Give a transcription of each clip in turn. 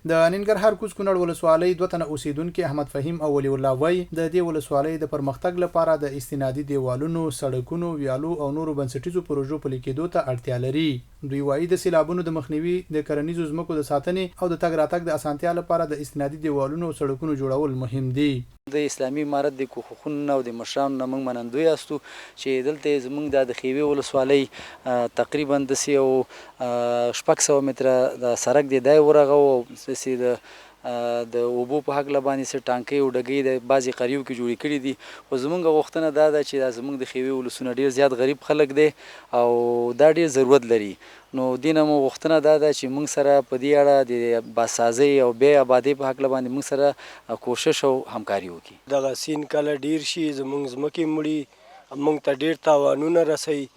د ننګرهار کوز کونړ ولسوالۍ دوه تنه اوسېدونکي احمد فهیم او ولي الله وايي، د دې ولسوالۍ د پرمختګ لپاره د استنادي دېوالونو، سړکونو، ویالو او نورو بنسټیزو پروژو پلي کېدو ته اړتیا لري. دوی وايي، د سېلابونو د مخنیوي، د کرنیزو ځمکو د ساتنې او د تګ راتګ د اسانتیا لپاره د استنادي دېوالونو او سړکونو جوړول مهم دي. د اسلامي امارت د کوښښونو نه او د مشرانو نه موږ منندوی یاستو چې دلته یې زموږ دا د ښېوې ولسوالۍ تقریبا داسې یو 600 متره د سرک دی دا یې ورغاوه او داسې د د اوبو په هکله باندې څه ټانکۍ او ډګۍ د بعضې قریو کې جوړې کړې دي، خو زموږ غوښتنه دا ده چې دا زموږ د ښېوې ولسونه ډېر زیات غریب خلک دی او دا ډېر ضرورت لري، نو دې نه مو غوښتنه دا ده چې موږ سره په دې اړه د بازسازۍ او بیا ابادۍ په هکله باندې موږ سره کوشش او همکاري وکړي. دغه سیند کله ډېر شي زموږ ځمکې مړي، موږ ته ډېر تاوانونه رسوي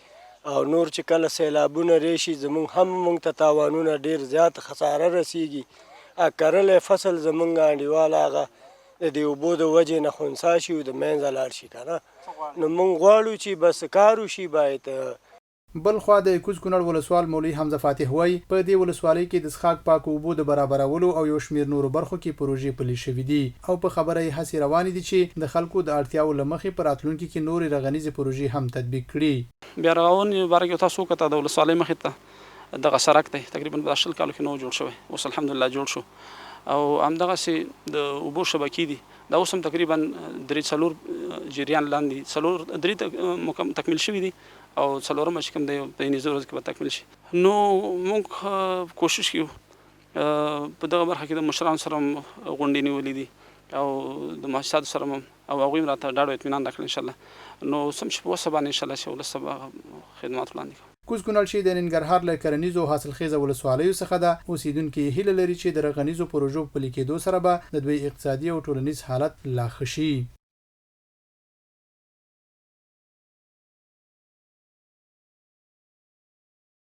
او نور چې کله سیلابونه راشي زموږ هم موږ ته تاوانونه ډېر زیات خساره رسیږي. کرلی فصل زموږ انډیوال هغه د دې اوبو د وجې نه خنثا شي او د منځه لاړ شي که نه، نو موږ غواړو چې بس کار وشي باید. بل خوا د کوز کونړ ولسوال مولوي حمزه فاتح وايي، په دې ولسوالۍ کې د څښاک پاکو اوبو د برابرولو او یو شمېر نورو برخو کې پروژې پلې شوې دي او په خبره یې هڅې روانې دي چې د خلکو د اړتیاوو له مخې په راتلونکي کې نورې رغنیزې پروژې هم تطبیق کړي. بیا رغونې باره کې تاسو وکته د ولسوالۍ مخې ته دغه سرک دی، تقریبا په دا 20 کالو کې نه و جوړ شوی، اوس الحمدلله جوړ شو او همدغسې د اوبو شبکې دي، دا اوس هم تقریبا درې څلور جریان لاندې څلور درې تکمیل شوي دي او څلورمه چې کوم دی په نږدې ورځ کې به تکمیل شي. نو موږ کوشش کوو په دغه برخه کې د مشرانو سره هم غونډې نیولې دي او د مؤسساتو سره هم، او هغوی هم راته ډاډ او اطمینان راکړ ان شاء الله، نو څم چې په وسه باندې ان شاء الله چې ولس ته به خدمات وړاندې کوو. کوز کونړ چې د ننګرهار له کرنیزو او حاصلخېزه ولسوالیو څخه ده، اوسېدونکي یې هیله لري چې د رغنیزو پروژو په پلي کېدو سره به د دوی اقتصادي او ټولنیز حالت لا ښه شي.